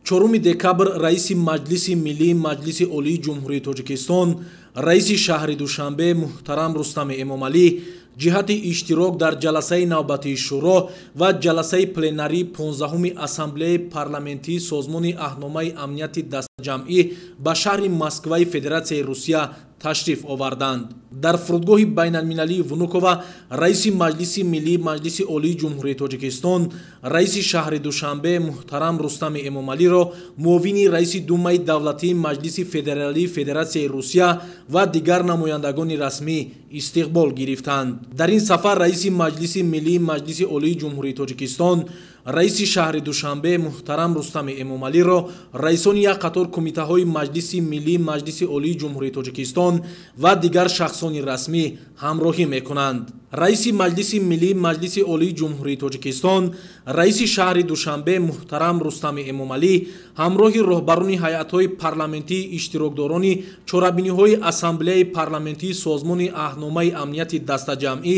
4 декабр раиси Маҷлиси Миллии Маҷлиси Олии Ҷумҳурии Тоҷикистон, раиси шаҳри Душанбе муҳтарам Рустами Эмомалӣ ҷиҳати иштирок дар ҷаласаи навбатии Шӯро ва ҷаласаи пленарии 15-уми Ассамблеяи парламентии Созмони Аҳдномаи Амнияти Дастаҷамъӣ ба шаҳри Москваи Федератсияи Русия ташриф оварданд. Дар фурудгоҳи байналмилалии Внукова раиси Маҷлиси Миллии Маҷлиси Олии Ҷумҳурии Тоҷикистон, раиси шаҳри Душанбе муҳтарам Рустами Эмомалиро муовини раиси Думаи давлатии Маҷлиси Федералии Федератсияи Русия ва дигар намояндагони расмӣ истиқбол гирифтанд. Дар ин сафар раиси Маҷлиси Миллии Маҷлиси Олии Ҷумҳурии Тоҷикистон, раиси шаҳри Душанбе муҳтарам Рустами Эмомалиро раисони як қатор кумитаҳои Маҷлиси Миллии Маҷлиси Олии Ҷумҳурии Тоҷикистон ва дигар шахсони расмӣ ҳамроҳӣ мекунанд. Раиси Маҷлиси Миллии Маҷлиси Олии Ҷумҳурии Тоҷикистон, раиси шаҳри Душанбе муҳтарам Рустами Эмомалӣ ҳамроҳи роҳбарони ҳайатҳои парламентии иштирокдорони чорабиниҳои Ассамблеяи парламентии Созмони Аҳдномаи Амнияти Дастаҷамъӣ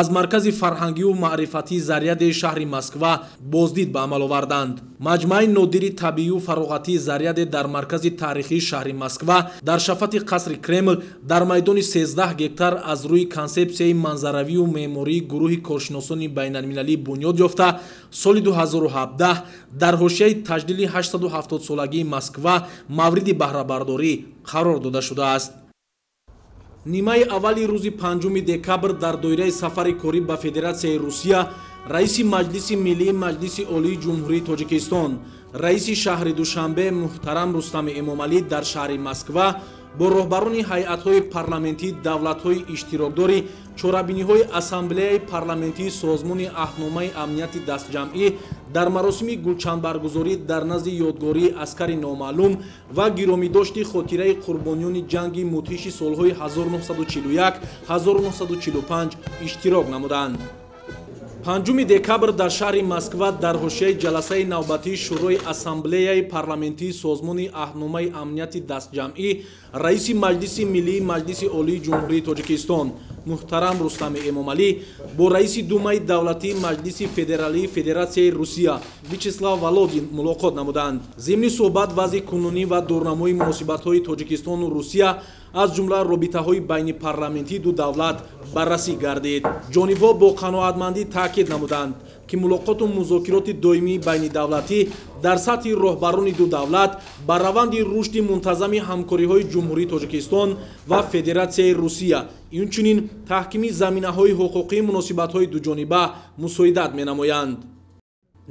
аз маркази фарҳангию маърифатии Заряди шаҳри Москва боздид ба амал оварданд. Маҷмааи нодири табиию фароғатии Заряде дар маркази таърихии шаҳри Москва дар шафати қасри Кремл дар майдони 13 гектар аз рӯи консепсияи манзаравию меъмории гурӯҳи коршиносони байналмилалӣ бунёд ёфта, соли 2017 дар ҳошияи таҷлили 870-солагии Москва мавриди баҳрабардорӣ қарор дода шудааст. Нимаи аввали рӯзи 5 декабр дар доираи сафари корӣ ба Федератсияи Русия раиси Маҷлиси Миллии Маҷлиси Олии Ҷумҳурии Тоҷикистон, раиси шаҳри Душанбе муҳтарам Рустами Эмомалӣ дар шаҳри Москва бо роҳбарони ҳайатҳои парламентии давлатҳои иштирокдори чорабиниҳои Ассамблеяи парламентии Созмони Аҳдномаи Амнияти Дастҷамъӣ дар маросими гулчанбаргузорӣ дар назди ёдгории аскари номаълум ва гиромидошти хотираи қурбониёни ҷанги мудҳиши солҳои 1941-1945 иштирок намуданд. 5 декабр дар шаҳри Москва дар ҳошияи ҷаласаи навбатии Шӯрои Ассамблеяи парламентии Созмони Аҳдномаи Амнияти Дастҷамъӣ раиси Маҷлиси Миллии Маҷлиси Олии Ҷумҳурии Тоҷикистон муҳтарам Рустами Эмомалӣ бо раиси Думаи давлатии Маҷлиси Федералии Федератсияи Русия Вячеслав Володин мулоқот намуданд. Зимни суҳбат вазъи кунунӣ ва дурнамои муносибатҳои Тоҷикистону Русия аз ҷумла робитаҳои байнипарламентии ду давлат баррасӣ гардид. Ҷонибҳо бо қаноатмандӣ таъкид намуданд, ки мулоқоту музокироти доимии байнидавлатӣ дар сатҳи роҳбарони ду давлат ба раванди рушди мунтазами ҳамкориҳои Ҷумҳурии Тоҷикистон ва Федератсияи Русия, инчунин таҳкими заминаҳои ҳуқуқии муносибатҳои дуҷониба мусоидат менамоянд.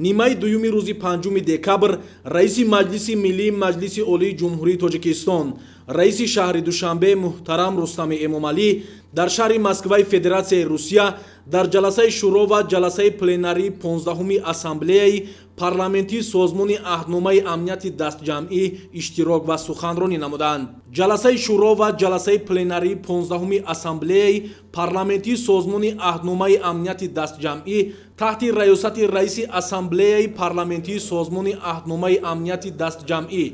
Нимаи дуюми рӯзи 5 декабр раиси Маҷлиси Миллии Маҷлиси Олии Ҷумҳурии Тоҷикистон, раиси шаҳри Душанбе муҳтарам Рустами Эмомалӣ дар шаҳри Москваи Федератсияи Русия дар ҷаласаи Шӯро ва ҷаласаи пленарии 15-уми Ассамблеяи парламентии Созмони Аҳдномаи Амнияти Дастҷамъӣ иштирок ва суханронӣ намуданд. Ҷаласаи Шӯро ва ҷаласаи пленарии 15-уми Ассамблеяи парламентии Созмони Аҳдномаи Амнияти Дастҷамъӣ таҳти раёсати раиси Ассамблеяи парламентии Созмони Аҳдномаи Амнияти Дастҷамъӣ,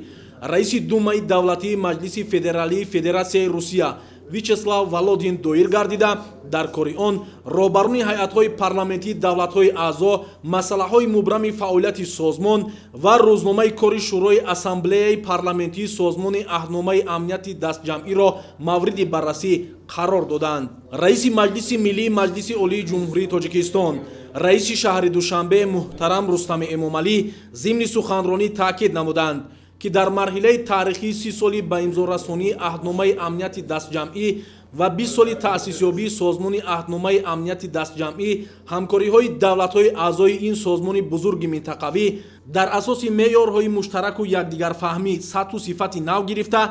раиси Думаи давлатии Маҷлиси Федералии Федератсияи Русия Вячеслав Володин доир гардида, дар кори он роҳбарони ҳайатҳои парламентии давлатҳои аъзо масъалаҳои мубрами фаъолияти созмон ва рӯзномаи кори Шӯрои Ассамблеяи парламентии Созмони Аҳдномаи Амнияти Дастҷамъиро мавриди баррасӣ қарор доданд. Раиси Маҷлиси Миллии Маҷлиси Олии Ҷумҳурии Тоҷикистон, раиси шаҳри Душанбе муҳтарам Рустами Эмомалӣ зимни суханронӣ таъкид намуданд, ки дар марҳилаи таърихии 30 соли ба имзорасонии Аҳдномаи Амнияти Дастҷамъӣ ва 20 соли таъсисёбии Созмони Аҳдномаи Амнияти Дастҷамъӣ ҳамкориҳои давлатҳои аъзои ин созмони бузурги минтақавӣ дар асоси меъёрҳои муштараку якдигарфаҳмӣ сатҳу сифати нав гирифта,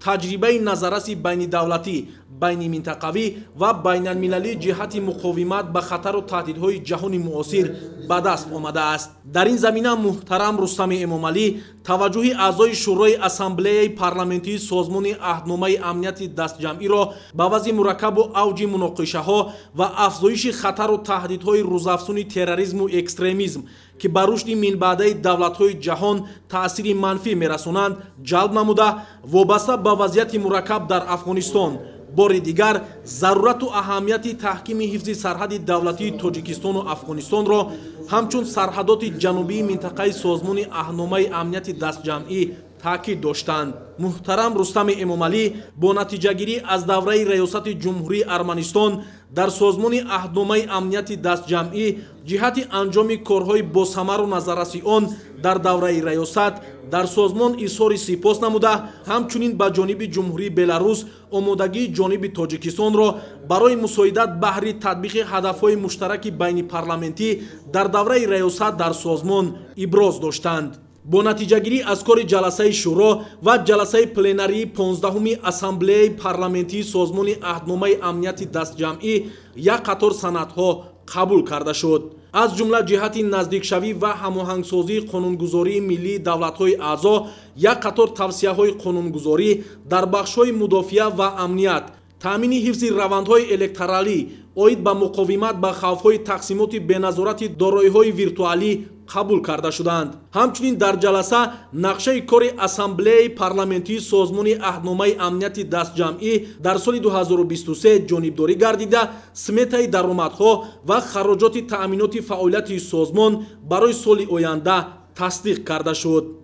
таҷрибаи назарраси байнидавлатӣ, байниминтақавӣ ва байналмилалӣ ҷиҳати муқовимат ба хатару таҳдидҳои ҷаҳони муосир ба даст омадааст. Дар ин замина муҳтарам Рустами Эмомалӣ таваҷҷӯҳи аъзои Шӯрои Ассамблеяи парламентии Созмони Аҳдномаи Амнияти Дастҷамъиро ба вазъи мураккабу авҷи муноқишаҳо ва афзоиши хатару таҳдидҳои рӯзафзуни терроризму экстремизм, ки ба рушди минбаъдаи давлатҳои ҷаҳон таъсири манфӣ мерасонанд, ҷалб намуда, вобаста ба вазъияти мураккаб дар Афғонистон бори дигар зарурату аҳамияти таҳкими ҳифзи сарҳади давлатии Тоҷикистону Афғонистонро ҳамчун сарҳадоти ҷанубии минтақаи Созмони Аҳдномаи Амнияти Дастҷамъӣ таъкид доштанд. Муҳтарам Рустами Эмомалӣ бо натиҷагирӣ аз давраи раёсати Ҷумҳурии Арманистон дар Созмони Аҳдномаи Амнияти Дастҷамъӣ ҷиҳати анҷоми корҳои босамару назарраси он дар давраи раёсат дар созмон изҳори сипос намуда, ҳамчунин ба ҷониби Ҷумҳурии Беларус омодагии ҷониби Тоҷикистонро барои мусоидат баҳри татбиқи ҳадафҳои муштараки байнипарламентӣ дар давраи раёсат дар созмон иброз доштанд. Бо натиҷагирӣ аз кори ҷаласаи Шӯро ва ҷаласаи пленарии 15-уми Ассамблеяи парламентии Созмони Аҳдномаи Амнияти Дастҷамъӣ як қатор санадҳо қабул карда шуд. Аз ҷумла ҷиҳати наздикшавӣ ва ҳамоҳангсозии қонунгузории миллии давлатҳои аъзо як қатор тавсияҳои қонунгузорӣ дар бахшҳои мудофиа ва амният, таъмини ҳифзи равандҳои электоралӣ оид ба муқовимат ба хавфҳои тақсимоти беназорати дороиҳои виртуалӣ қабул карда шуданд. Ҳамчунин дар ҷаласа нақшаи кори Ассамблеяи парламентии Созмони Аҳдномаи Амнияти Дастҷамъӣ дар соли 2023 ҷонибдорӣ гардида, сметаи даромадҳо ва хароҷоти таъминоти фаъолияти созмон барои соли оянда тасдиқ карда шуд.